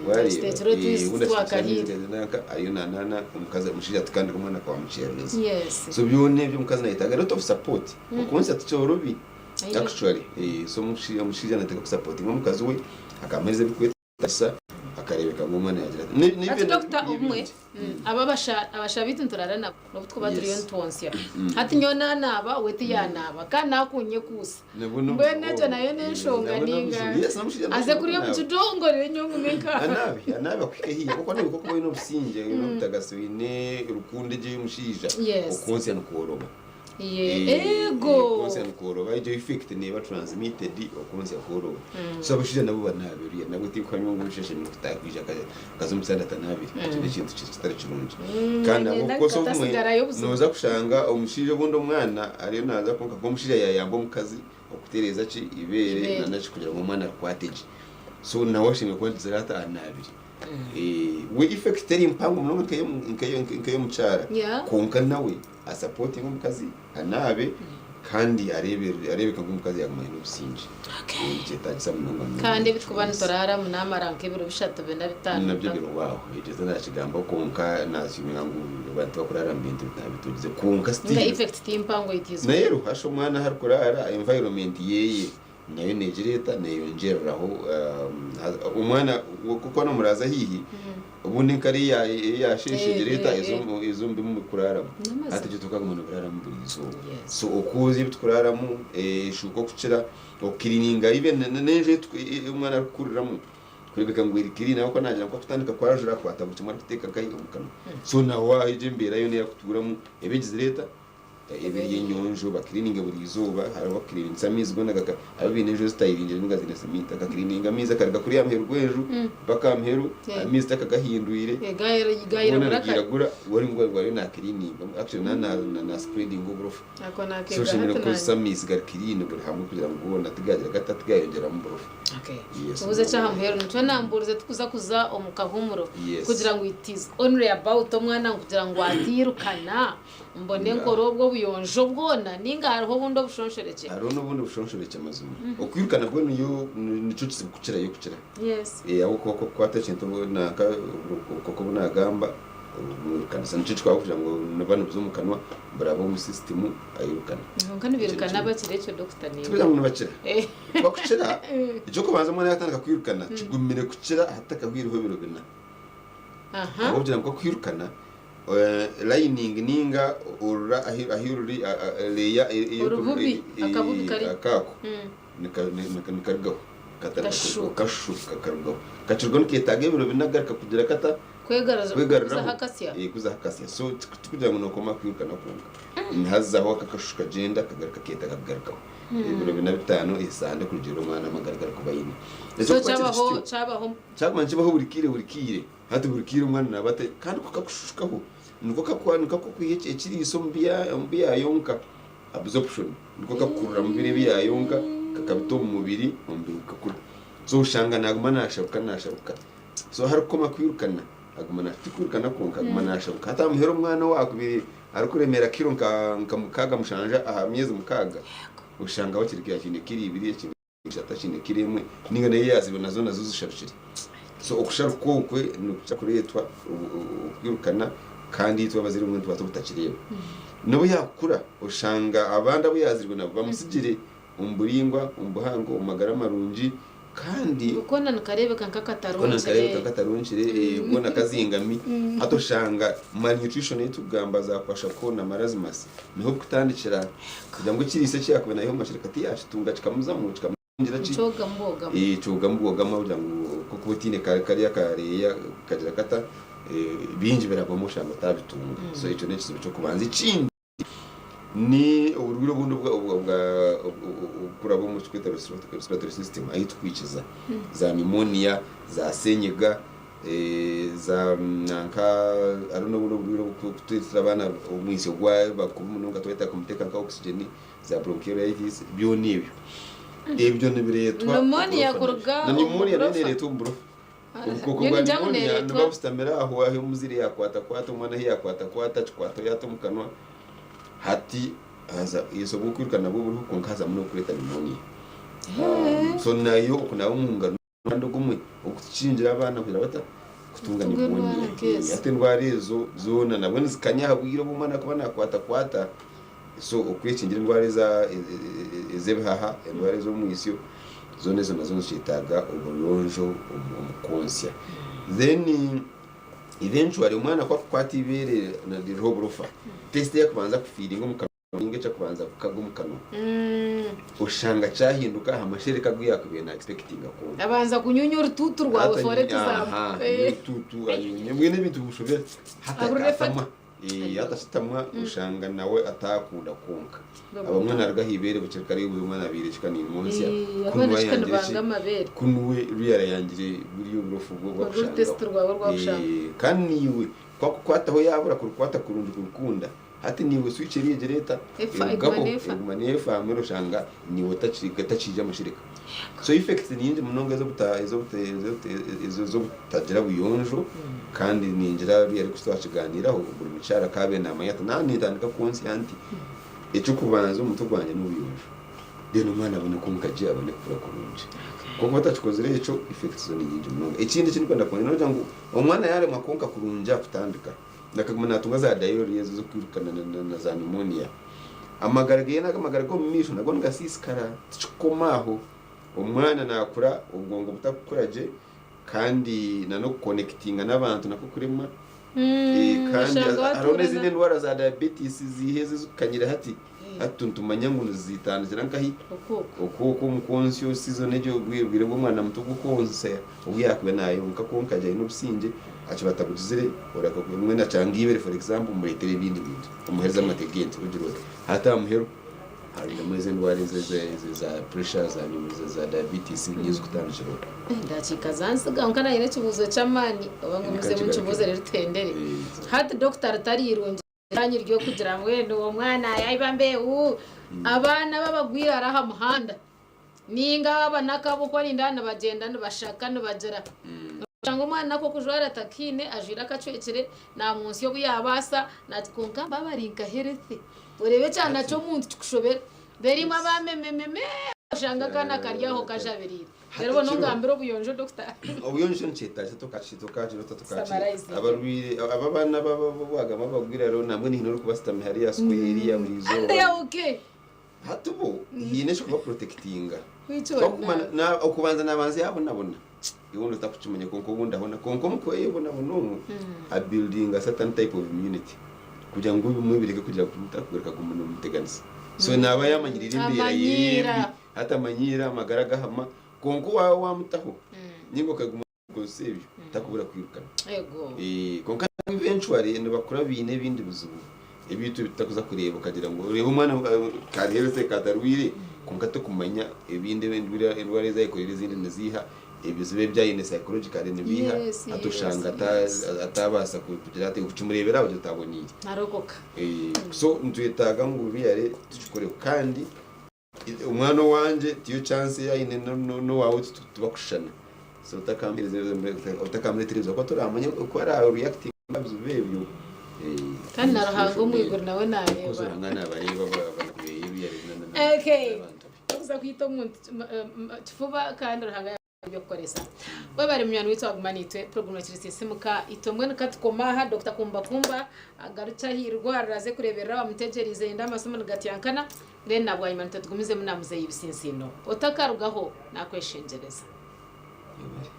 Wareeba Akitekire otwizi obundi akitekire amaizi twakahire. nanka ariyo nanana omukazi omushaija ati kandi omwana akawamukyerereza. Yes. So byona ebyo omukazi nayetaaga a lot of support. Okwontsya tikyorobi Aine actually. So omushaija nateekwa kusapotinga omukazi we akamuhereza ebirikwetaagisa akareebeka ngu omwana yaagira ati. Hati N'ebyo doctor obumwe n'ebindi. aba abasha baitu niturara nabo n'obu tukuba turiyo Yes. nitwonsya. Hati nyowe nanaaba we tiyanaaba kandi nakunyekuusa. Nabwo n'obuzibu Mbwenu egyo obwo. nayo n'enshonga Nabwo ninga n'obuzibu. Yes, n'omushaija aze nashobora kuriya omu kunaaba. kidongorere nyowe ngume nka Anaabe, anaabe akuhike haihi ahabw'okuba naiwe ku orikuba oine obusingye, oine obutagasi, oine rukundo egyo ey'omushaija, Yes. okwonsya nikworoba. Ye, ego. Okwonsya nikworoba, egyo effect neeba transmitted, okwonsya kworoba. So abashaija nabo banaabe oriya, nabwo tinkuhamya ngu omushaija ashemereire kutaaha kwija akaza omu kitanda atanaabire. Ekyo n'ekintu kitari kirungi. Kandi Nanyenda of course obumwe nkatasigarayo buzima. nooza kushanga omushaija obundi omwana ariyo naaza kwonka nk'omushaija yaayamba omukazi okutereeza ki eibeere Eibeere. na naki kugira ngu omwana arikwate gye. So nawe ashemereire kuba agizire ata anaabire. We effect teri mpango munonga nk'ey'omukyara Yeah. kwonka nawe asapotinge omukazi anaabe kandi areebe areebeka ngu omukazi yaaguma aine obusingye. Okay. Nikyetaagisa munonga munonga. Kandi ebi tukuba nituraramu namara nk'ebiro bishatu bina bitaano Nabyo biriho ekyo tindakigambaho kwonka nasiimira ngu abantu tibakuraara mu bintu bitugize kwonka Nga still effect ti mpango it is naye ruhasha omwana ahu arikurara environment yeye nayo negira eta neyongyereraho omwana kuba nomuraaza haihi obundi nkariya eyasheesha egira eta eza omu bimurikuraramu hati itwe tukaguma niburaramu buri izooba so okwozya ebiturikuraramu eshuuka okukira okukirininga even n'enju ei omwana arikukuriramu kureebeka ngu eri clean ahabw'okuba naagira ngu akutandika kwajura akwata buri kimwe arikuteeka nkahi omu kanwa so nawe egyo embeera yoona ei arikutuuramu ebe egizire eta Ebiri enyonjo bakirininge buri izooba hariho abakukiriningisa amaizi goona gaka hariho abaine enju ezitayiringire ninga ziine siminti akakirininga amaizi akaruga kuriya aha muheru gw'enju mpaka aha muheru amaizi takagahindwire goona nigairagura we ngu ariyo nakirininga actually na na spreadinga oburofa so oshemereire kukozesa amaizi gari clean buri hamwe kugira ngu goona tigagira gata tigayongyeramu burofa. Yes. Tubuze ekyaha muheru nitwe namburize tukuza kuza omu kahumuro Yes. kugira ngu it is only about omwana kugira ngu atiirukana Mbone nkore obwo buyonjo bwona ninga hariho obundi obushonshorekye? Hariho n'obundi bushonshorekye amazima. Okwiruka nabwo niyo nikyo kizibu kukirayo kukira. Yes. Ahabw'okuba ku okukwata ekintu nanka obukooko obu naagamba obumwirukanisa. Nikyo kikwaho kugira ngu nibuba nibuza omu kanwa buraba omu sisitimu airukana. Kwonka nibirukana abakira ekyo dokita Tikugira ngu nibakira. Bakukira, eky'okubanza omwana yaatandika kwirukana kigumire kukira hatakahwireho ebiro bina. Aha. Ahabw'okugira ngu ku akwirukana lining ninga orura ahi ruri layer Orububi, akabubi kari. akaako nikarugaho Kashuuka. kashuuka kakarugaho kakirugaho niketaaga ebiro bina kugaruka kugira kata Kwegarura, kwegaruraho kuzaho akasya. Kuzaho akasya so tikugira ngu nokoma kwirukana kwonka nihazaho aka akashushu kagyenda kagaruka keetaaga kugarukaho ebiro bina bitaano esande kurugiirira omwana amagara garikuba aine So Ekyo kuba kiri kyabaho kityo kyabaho kyaguma nikibaho buri kaire buri kaire Hati buri kaire omwana naaba ata kandi ku kakushushikaho niko kakwa niko kakwiha ekiriisa omu bi yaayonka, absorption, niko kakukurura mu biri ebi yaayonka kakabita omu mubiri, omubiri gukakura. So oshanga naaguma naasharuka naasharuka. So ahu arikukoma kwirukana aguma na tikwirukana kwonka aguma naasharuka. Hati aha muheru omwana owaakubaire arikuremeera kiro nka mukaaga mushanju aha myezi mukaaga, oshanga bakiri akiine kiro ibiri akiine. Ishatu akiine kiro emwe ninga nayo yaziba nazo nazo zisharukire. So okusharuka okwe nikukira kureetwa okwirukana kandi itwe abazaire obumwe nitubaasa obutakireeba. N'obu yakukura oshanga abandi abu yazirwe nabo bamusigire omu buraingwa, omu buhango, omu magara marungi kandi Ngu koona nikareebeka koona nk'akataronkire. nikareebeka nk'ataronkire, koona kazingami. Hati oshanga malnutrition ei turikugamba za kwashiorkor na marasmus niho bikutandikira. Kugira ngu ekiriisa eki yaakuba naiha omu mashereka tiyaakitunga kikamuzamu kikamugira ki? Kyogamu bwogamu. Kyogamu bwogamu kugira ngu ku okuba otaine kariya kareeya kagira kata, bingi biragwamu oshanga otaabitunga. So ekyo n'ekizibu ky'okubanza. Ekindi, Ni oburwaire obundi obukuraba omu kitweta respiratory system ahu tukwikiza za pneumonia, za senyiga, za nanka hariho n'obundi oburwaire obukuteetera abaana omwitsyo gwaba kubi munonga twayetaaga kumuteeka nka oxygen, za bronchiolitis byona ebyo. Ebyo nibireetwa Pneumonia oburofa kuruga nabyo. Na omu pneumonia nayo burofa? neereetwa omu burofa. Obukooko Nyowe bwa ningira ngu pneumonia neereetwa nibuba busitamire aho ahu omuzaire yaakwatakwata omwana ahu yaakwatakwata akikwataho yaata omu kanwa hati haza yes obw'okwiruka nabwo buriho kwonka hazamu n'obukureeta pneumonia. So nayo okunaaba omu ngaro n'omuhanda ogumwe ogw'okukingira abaana kugira bata kutunga Kutunga pneumonia. endwara nk'ezo. Hati endwara ezo zoona nabwo nizikanya aha bwire obu omwana arikuba naakwatakwata so okwekingira endwara eza ez'ebihaha, endwara ez'omwisyo zoona ezo nazo nizeetaaga obuyonjo omu kwonsya. Then eventually omwana ku akukwata eibeere ririho oburofa, taste ei akubanza kufiiringa omu kanwa ninga eki akubanza kukaga omu kanwa, oshanga kyahinduka aha mashereka agu yaakubaire na expectinga kwonka. Abanza kunyunya orutuutu rwawe for example. Orutuutu anyunye mbwenu ebintu bimushobera hati Ahurira efati. atamwa. Yatashitamwa oshanga nawe atakunda kwonka. Abamwe naruga aha ibeere bukiri kare obu omwana abaire kika nimwonsya Abaana kika nibanga amabeere. Ku niwe real yangire buri oburofu bwe Orwo taste rwawe rwakushanga. Kandi naiwe kwakukwataho yabura kurukwata kurungi kurukunda hati naiwe switch eriyo egira eta Efa erugaho eguma nefa. eguma nefa hamwe oshanga naiwe otakiija amashereka. So effects ni nyingi munonga ez'obutagira buyonjo kandi ningira real ku twakiganiiraho buri mukyara akaabaire naamanya ati naaba nintandika kwonsya nti eky'okubanza omu mutwe gwangye n'obuyonjo then omwana abone kwonka gye abone kukura kurungi. Kwonka otakikozire ekyo effects zo ni nyingi munonga. Ekindi eki ndikwenda kwongyera n'okugira ngu omwana yaaremwa kwonka kurungi aha kutandika akaguma naatunga za diarrhea ezo ez'okwirukana na za pneumonia, Amagara ge nago amagara g'omu maisho nago nigasiisikara, tikikukoma aho. Omwana naakura obwongo butakukura gye kandi n'okukonekitinga n'abantu nakwo kuremwa. Kandi Oshanga hariho watuura n'ezindi na endwara za diabetes ziiha ezi ezikukanyire hati. Hati nitumanya ngu nizitandikira nkahi? Okwo okwo. Okwo okwo omu kwonsya season egyo obwire bw'omwana muto ogw'okwonsya obu yaakuba naayonka kwonka gye aine obusingye akiba atabugizire oreka mbwenu akyanga eibere for example omureetere ebindi bintu omuheereze amate g'ente ogire oti hati aha muheru harugamu ezo endwara eza pressure za diabetes niyo ezikutandikira okwo. Endakiika zansiga kwonka nayine ekibuuzo ky'amaani oba ngumizemu nkibuuze reero tuhendere. Hati doctor Rutarirungi Esanyu ry'okugira mbwenu omwana yaiba mbehu abaana babagwire hare aha muhanda ninga abanaka abu oku orinda nibagyenda nibashaka nibagira oshanga omwana aku okujwara atakiine ajwaire akacwekire namwonsya obu yabaasa kwonka baba bari nka healthy oreebe ekyana ky'omuntu kikushobera reero imwe abamemememe oshanga akaana kari aho kajabiriire. Hati Reero bona ekiro ongambire obuyonjo doctor. Obuyonjo nikyetaagisa tukaki tukagira ota tukaki Summarizing. abarwaire aba abaana abagamba abagwire hariho nambwenu haine orikubasitami hariya square eriya buri And izooba they are okay. hati bo haine ekikubaprotectinga Which Twakuguma one? okubanza nabanza yabonabona iwe obundi otakukimanya kwonka obundi ahona kwonka omu kweyebonabona omu abuildinga certain type of immunity kugira ngu ebimwe bireke kugira kugaruka kumuteganisa so naaba yamanyirire embeera ye Amanyiira. mbi Hati amanyiire amagara gahama, kwonka owaawe waamutaho ninga okaguma nokozesa ebyo, takubura kwirukana. Ego. Kwonka eventually nibakura baine ebindi bizibu ebi itwe tutakuza kureeba okagira ngu oreebe omwana kari healthy katarwaire kwonka tokumanya ebindi endwara ezi ayekoreire ezindi niziiha, ebizibu ebi aine psychologically nibiiha, hati oshanga ataabaasa kugira ati kukimureebera aho ogira oti aboniire. Arokoka. So nitwetaaga ngu really tukikoreho kandi Omwana owangye tiyo chance ei aine n'owaawe tibakushushana so otakamureetera ebizibu ahakuba toramanya oku arareactinga aha bizibu ebyo. Kandi na Ruhanga omu iguru nawe naareeba. Of course Ruhanga naabareeba abanaku beye Okay. n'abantu be. Tokuza kwita omuntu kifuba kandi Ruhanga Eby'okukoresa. Webare munywani waitu waguma naitwe puroguramu ekiri Sisiimuka. Itwe mbwenu ka tukome aha, Dokita Kumbakumba agarukye aha irwariro aze kureeberera abamutegyereize yenda amasimu nigatyankana then na bwanyima nitwe tugumizemu na Muzeeyi Bisinsiino. Otakarugaho nakweshengyereza. Yebare.